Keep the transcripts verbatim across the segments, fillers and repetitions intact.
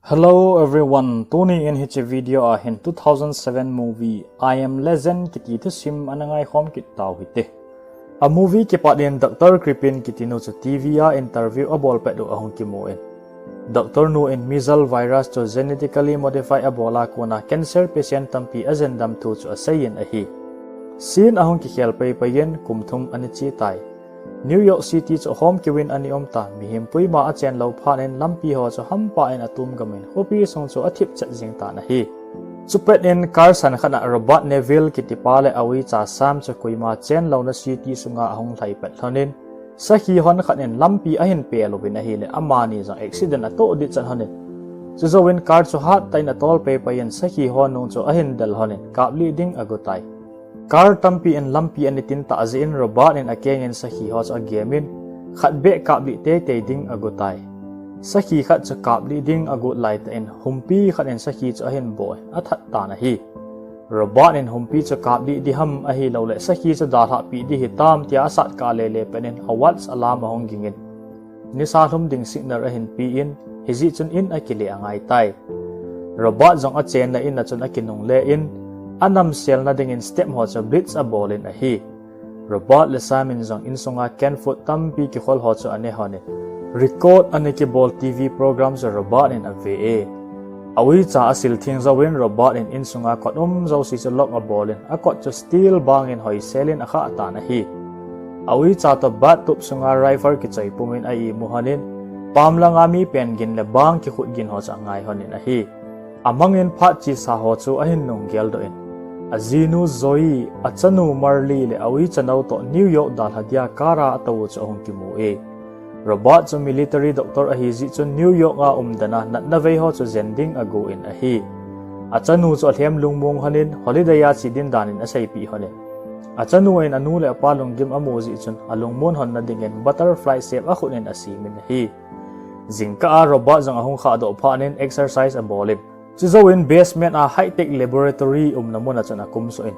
Hello everyone, tuni in hiche video a hin two thousand seven movie I Am Legend kiti thusim ana ngaikhom kit tau hite. A movie kipat in Doctor Kripin kiti nu chu T V a interview abol pet u ahung kimu in, Doctor nu in measles virus chu genetically modify abol a kona cancer patient tampi ajendam thu chu asei in ahi. Scene ahung kikhel pei pei in kum thum ana che tai. New York City chu homkeu in ana um ta, mihem koima achen lou phat in lampi ho chu hampa in atum gam in khopi sung chu athip chet jing tan ahi. Chupet in car san khat a Robert Neville kiti pa le a uicha Sam chu koima chen louna city sunga ahung lhai pet lhon in, sakhi hon khat in lampi ahin pel uvin ahile amani jong accident atoh dih chan lhon in, chujou in car chu hat tah in atol pei pei in sakhi hon nung chu ahin del lhon in kaplih ding ago tai. Car tampi in lampi ana tin tah jeh in Robert in akeng in sakhi ho chu agem in, khat beh kaplih teitei ding ago tai. Sakhi khat chu kaplih ding agot lai tah in humpi khat in sakhi chu ahin bo in athat tan ahi. Robert in humpi chu kaplih ding ham ahilou le sakhi chu dalhah peh ding hitam tia asat kah lele pet in a watch alarm ahung ging in, nisa lhum ding signal ahin pe in, hijeh chun in akile angai tai. Robert jong achenna in a chun akinungle in, anamselna ding in step ho chu blitz abol in ahi. Robert le Sam in jong insunga canned food tampi kikhol ho chu ane lhon in, record ana kibol T V program chu Robert in ave e. A uicha asil theng jou in Robert in insunga kot um jouse chu lock abol in, akot chu steel bang in hoisel in akhah tan ahi. A uicha toh bathtub sunga rifle kichoi pum in a imu lhon in, pam langa mi pen gin le bang kikhut gin ho chu angai lhon in ahi. Amang in phat chesa ho chu ahin nung geldoh in, ajinu Zoe, achanu Marley le a uicha nu toh New York dalha dia car a atou u chu ahung kimu e. Robert chu military doctor ahi jeh chun New York a um dan a natna vei ho chu jen ding ago in ahi. Achanu chu alhem lungmong lhon in holiday a che ding dan in aseipeh lhon in, achanu in anu le apa lunggim amu jeh chun alungmon lhonna ding in butterfly shape akhut in asem in ahi. Jingkah a Robert jong ahung khahdoh phat in exercise abol in, chujou in basement a high-tech laboratory umna mun a chun akumsuh in,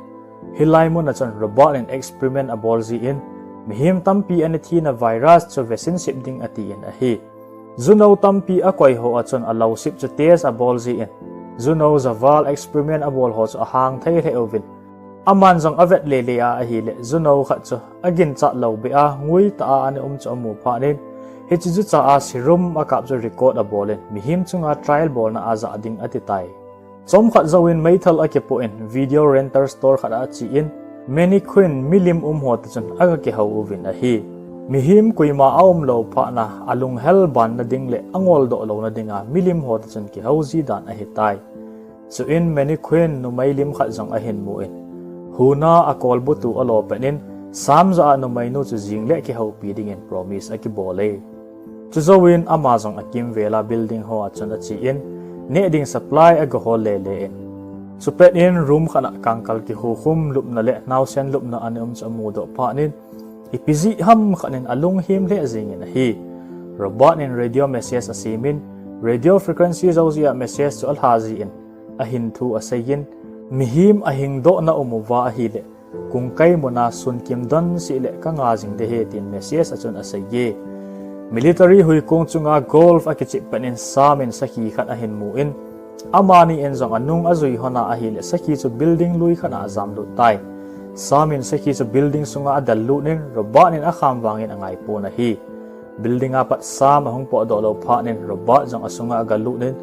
hilai mun a chun Robert in experiment abol jeh in, mihem tampi ana thina virus chu vaccine sep ding ati in ahi. Junou tampi akoi ho a chun alou sep chu test abol jeh in, junou javal experiment abol ho chu ahang thei lheh uvin, aman jong avet lele a ahile, junou khat chu aginchat lou beh a, ngui tah a ana um chu amu phat in, hiche jucha a serum akap chu record abol in, mihem chunga trial bolna a jah ding ati tai. Chomkhat jouvin meithal akipoh in, video rental store khat a ache in, mannequin milim um ho toh chun aga kihou uvin ahi. Mihem koima aum lou phat na, alunghel banna ding le angoldoh louna dinga milim ho toh chun kihou ji dan ahitai. Chuin mannequin numei lim khat jong ahin mu in, huna akolbutu alo pet in, Sam jah a numeinu chu jing le kihoupi dingin promise akibol e. Chujouvin ama jong akimvel a building ho a chun ache in, neh ding supply agahol lele in, chupet in room khat a kangkal kikhukhum lupna le naosen lupna ana um chu amudoh phat in, ipi jeh ham khat in alunghim lheh jeng in ahi. Robert in radio message asem in, radio frequency jouse a message chu alha jeh in, ahin thu asei in, mihem ahingdohna um uva ahile, kungkai muna sunkim donseh le kanga jing ding ahi tin message a chun asei e. Military huikong chunga golf akichep pet in Sam in sakhi khat ahin mu in, amani in jong anung ajui lhon a ahile sakhi chu building lui khat a ajamlut tai. Sam in sakhi chu building sunga adel lut in Robert in akham vang in angaipon ahi. Building a pat Sam ahung potdoh lou phat in Robert jong asunga agalut in,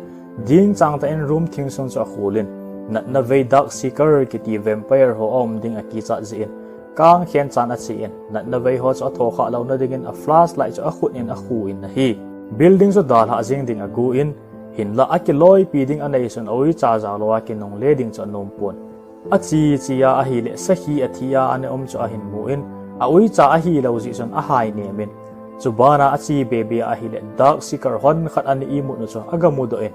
dingchang tah in room thing sung chu akhol in, natna vei Dark Seeker kiti vampire ho aum ding akichat jeh in, kangkhen chan ache in, natna vei ho chu athokhah louna dingin a flashlight chu akhut in akhu in ahi. Building chu dalhah jeng ding ago in, hinlah akiloipi ding aneisun a uicha jaolou a kinungle ding chu anompon. Ache che a ahile sakhi athi a ana um chu ahin mu in, a uicha ahilou jeh chun ahai nem in, chubana ache bebe a ahile Dark Seeker hon khat ana imut u chu agamudoh in,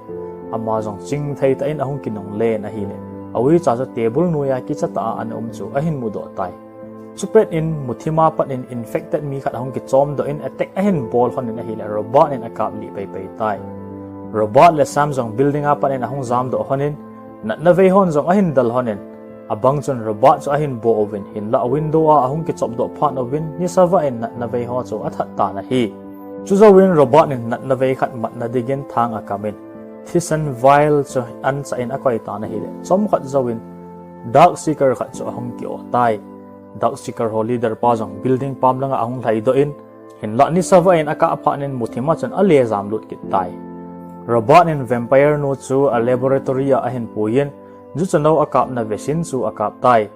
ama jong chingthei tah in ahung kinungle in ahile, a uicha chu table noiya kicha tah a ana um chu ahin mudoh tai. Chupet in muthim a pat in infected mi khat ahung kichomdoh in attack ahin bol lhon in ahile Robert in akaplih peipei tai. Robert le Sam jong building a pat in ahung jamdoh lhon in, natna vei hon jong ahin del lhon in, abang chun Robert chu ahin bo uvin, hinlah window a ahung kichopdoh phat uvin nisavah in natna vei ho chu athat tan ahi. Chujouvin Robert in natna vei khat matna dingin thang akam in, Thisan vial chu ancha in akoi tan ahile, chomkhat jouvin Dark Seeker khat chu ahung ki-oh tai. Dark Seeker ho leader pa jong building pam langa ahung lhaidoh in, hinlah nisa vah in akap phat in muthim a chun ale jamlut kit tai. Robert in vampire nu chu a laboratory a ahin puiyin, juchanou akapna vaccine chu akap tai.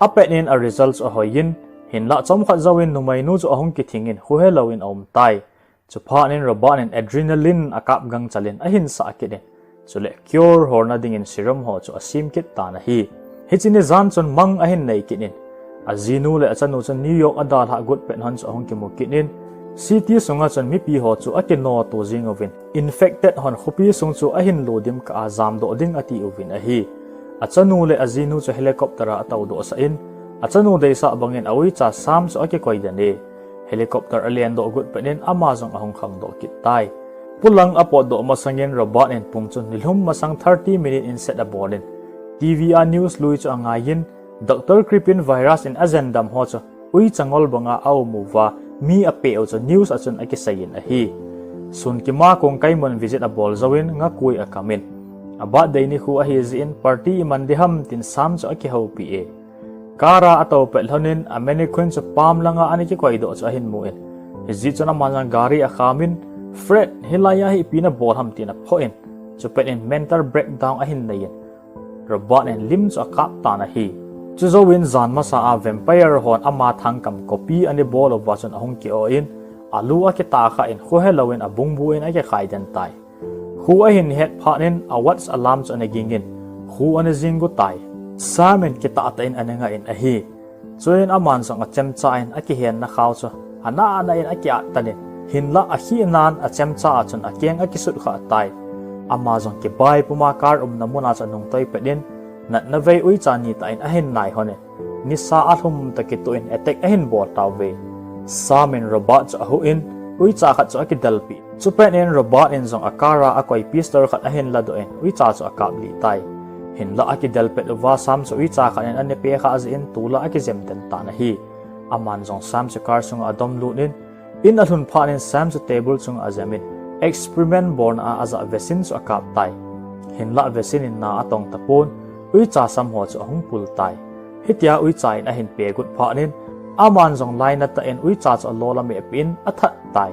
Apet in a result chu ahoiyin, hinlah chomkhat jouvin numeinu chu ahung kithingin, khuhe louvin aum tai. Chuphat in Robert in adrenaline akap gangchal in ahin sah kit in, chule cure holna dingin serum ho chu asem kit tan ahi. Hiche ni jan chun mang ahin nei kit in, ajinu le achanu chun New York adalhah gut pet hon chu ahung kimu kit in, city sunga chun mipi ho chu akinoto jing uvin, infected hon khopi sung chu ahin ludim kah a jamdoh ding atiuvin ahi. Achanu le ajinu chu helicopter a atoudohsah in, achanu deisah bangin a uicha Sam chu akikoi den e. Helicopter alendoh gut pet in ama jong ahung khangdoh kit tai. Pulang apotdoh masangin Robert in pung chun nilhum masang thirty minute in set abol in, TV a news lui chu angaiyin, Doctor Kripin virus in ajendam ho chu uicha ngol banga aum uva, mi apeh u chu news a chun akiseiyin ahi. Sun kima kong kaimun visit abol jouvin ngakui akamin, a birthday nikho ahi jeh in party iman diham tin Sam chu akihoupi e. Car a atou pet lhonin a mannequin chu pam langa ana kikoidoh chu ahin mu in, hijeh chun aman jong gari akhamin, Fred, hilaiya hi ipi nabol ham tin aphoh in, chupet in mental breakdown ahin neiyin, Robert in lim chu akap tan ahi. Chujouvin jan masa a vampire hon ama thangkam copy ana bol uva chun ahung ki-oh in, alu akitah khah in, khuhe louvin abungbu in akikhai den tai. Kho ahin het phat in a watch alarm chu ana gingin, kho ana jinggu tai. Sam in kitah tah in ana ngah in ahi. Chuin aman jong achemcha in akihenna khao chu anah nah in aki-at tan in, hinlah akhihnan achemcha a chun akeng akisut khah tai. Ama jong kibai puma car umna muna chu anungtoi pet in, natna vei uicha nitah in ahin nai lhonin, nisa alhum toh kitoh in attack ahin bol tauve. Sam in Robert chu ahuh in, uicha khat chu akidelpih. Chupet in Robert in jong a car a akoi pistol khat ahin ladoh in, uicha chu akaplih tai. Hinlah akidelpet uva Sam chu uicha khat in ana pekhah jeh in tolah akijem den tan ahi. Aman jong Sam chu car sunga adom lut in, in alhun phat in Sam chu table chunga ajem in, experiment bolna a ajah vaccine chu akap tai. Hinlah vaccine in na atong tapon, uicha sam ho chu ahung pul tai. Hitia uicha in ahin pegut phat in, aman jong lainat tah in uicha chu alol amehpeh in athat tai.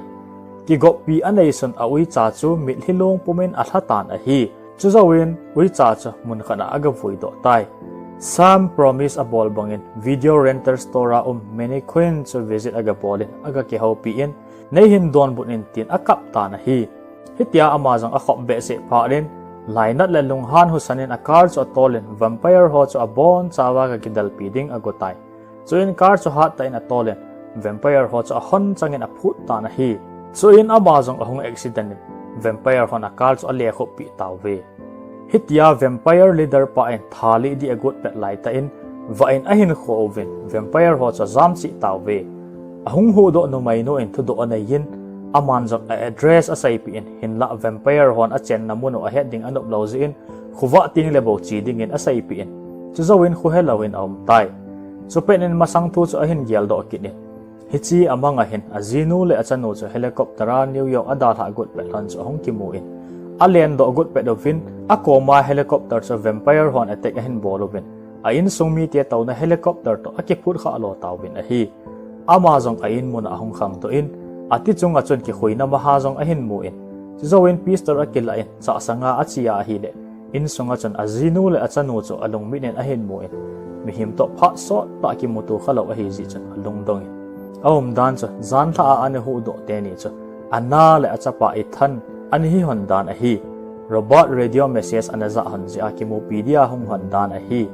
Kigoppi aneisun a uicha chu mitlhi long pumin alha tan ahi. Chujouvin uicha chu munkhat a agavuidoh tai. Sam promise abol bangin video rental store a um mannequin chu visit agabol in agakihoupi in, neihin donbut in tin akap tan ahi. Hitia ama jong akhop behseh phat in, lainat le lunghan husan in a car chu atol in vampire ho chu abonchauva gakidelpi ding ago tai. Chuin car chu hattah in atol in vampire ho chu ahon changin aphut tan ahi. Chuin ama jong ahung accident in vampire hon a car chu alekhup peh tauve. Hitia vampire leader pa in tha lih ding agot pet laitah in vah in ahin kho uvin vampire ho chu ajam cheh tauve. Ahung huhdoh numeinu in thudoh aneiyin, aman jong a address aseipeh in, hinlah vampire hon achenna mun u ahet ding anop lou jeh in, khovah tengle bou che dingin aseipeh in, chujouvin khohe louvin aum tai. Chupet in masang thu chu ahin geldoh kit in, hiche amang ahin ajinu le achanu chu helicopter a New York adalhah got pet lhon chu ahung kimu in, alendoh got pet uvin, akoma helicopter chu vampire hon attack ahin bol uvin, a insung mite touna helicopter toh akiphut khah lo tauvin ahi. Ama jong a in muna ahung khangdoh in, ati chunga chun kikhuina maha jong ahin mu in, chujouvin pistol akilah in, chahsanga achea ahile, insunga chun ajinu le achanu chu alungmit in ahin mu in, mihem toh phat sottah kimuto khalou ahi jeh chun alungdong in, aumdan chu janlhah a ana huhdoh teni chu ana le achapa Ethan ana hi lhon dan ahi. Robert radio message ana jah lhon jeh a kimupi dia hung lhon dan ahi.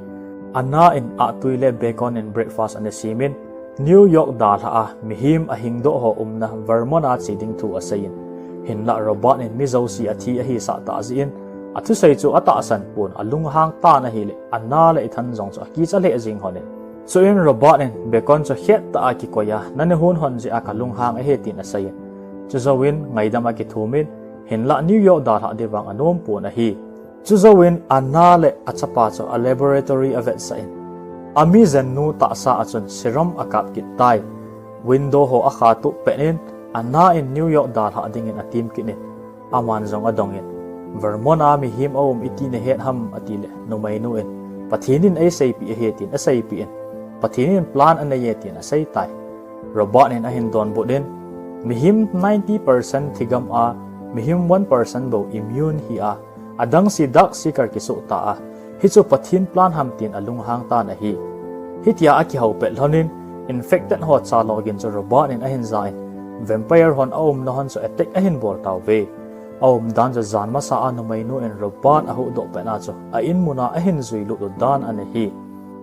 Ana in ahtui le bacon in breakfast ana semin, New York dalhah a mihem ahingdoh ho umna Vermont a che ding thu aseiyin, hinlah Robert in mi jouse athi ahisah tah jeh in, athusei chu atahsan pon, alunghang tan ahile, ana le Ethan jong chu akicha lheh jeng lhon in, chuin Robert in bacon chu hettah a kikoi a, nana hon lhon jeh a kalunghang ahi tin aseiyin, chujouvin ngaidam akithumin, hinlah New York dalhah ding vang anom pon ahi. Chujouvin ana le achapa chu a laboratory avetsah in, ami jennu tahsa a chun serum akap kit tai. Window ho akhatup pet in, ana in New York dalhah dingin atem kit in, aman jong adongin, Vermont a mihem aum iti nahet ham, atile numeinu in, Pathen in eiseipeh ahi, tin aseipeh in, Pathen in plan anei e, tin aseitai. Robert in ahin donbut in, mihem ninety percent thigam a, mihem one percent bou immune hi a, adang si dark seeker kisoh ta a, hichu Pathen plan ham, tin alunghang tan ahi. Hitia akihou pet lhon in, infected ho chalou gin chu Robert in ahin ja in, vampire hon aumna hon chu attack ahin bol tauve. Aumdan chu jan masa a numeinu in Robert ahuhdoh pet a chu a in muna ahin juilut u dan ana hi.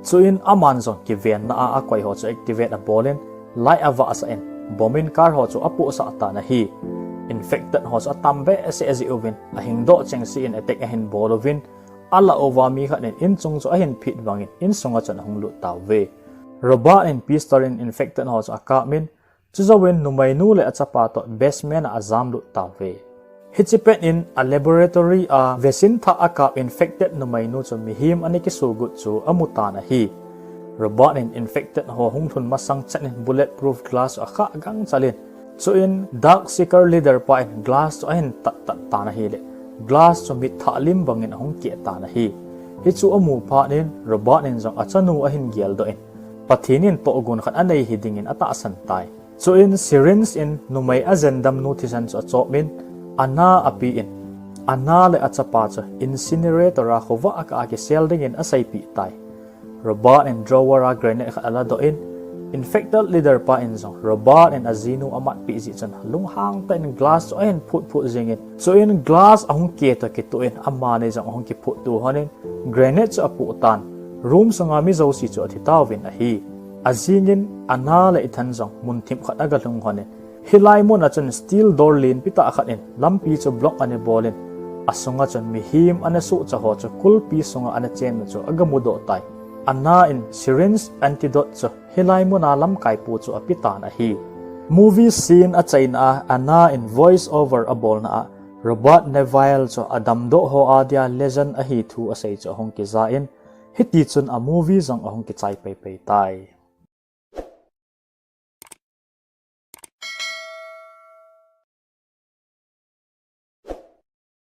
Chuin aman jong kivenna a akoi ho chu activate abol in, light avahsah in, bomb in car ho chu apohsah tan ahi. Infected ho chu atam behseh jeh uvin, ahingdoh chengse in attack ahin bol uvin, alah uva mi khat in inchung chu ahin phit bangin, insunga chun ahung lut tauve. Robert in pistol in infected ho chu akap in, chujouvin numeinu le achapa toh basement a ajamlut tauve. Hiche pet in a laboratory a vaccine thah akap infected numeinu chu mihem ana kisogot chu amu tan ahi. Robert in infected ho hung lhun masang chan in bulletproof glass chu akhah gangchal in, chuin dark seeker leader pa in glass chu ahin tattat tan ahile, glass chu mitthah lim bangin ahung keh tan ahi. Hichu amu phat in Robert in jong achanu ahin geldoh in, Pathen in tohgon khat anei hiding in atahsan tai. Chuin syringe in numei ajendamnu thisan chu achop in, Anna ape in, Anna le achapa chu incinerator a khovah kah a kisel dingin aseipeh tai. Robert in drawer a grenade khat aladoh in, infected leader pa in jong Robert in ajinu amatpeh jeh chun lunghang tah in glass chu ahin phutphut jing in, chuin glass ahung keh toh kitoh in amani jong ahung kiphuttu lhon in, grenade chu apoh tan. Room sunga mi jouse chu athi tauvin ahi. Ajing in Anna le Ethan jong mun thim khat agalhung lhon in, hilai muna chun steel door lenpi tah khat in lampi chu block ana bol in, asunga chun mihem ana sohcha ho chu kulpi sunga ana chenna chu agamudoh tai. Anna in syringe antidote chu hilai muna lamkaipu chu ape tan ahi. Movie scene achaina a Anna in voice over abolna a Robert Neville chu adamdoh ho adia legend ahi thu asei chu ahung kija in, hitichun a movie jong ahung kichai peipei tai.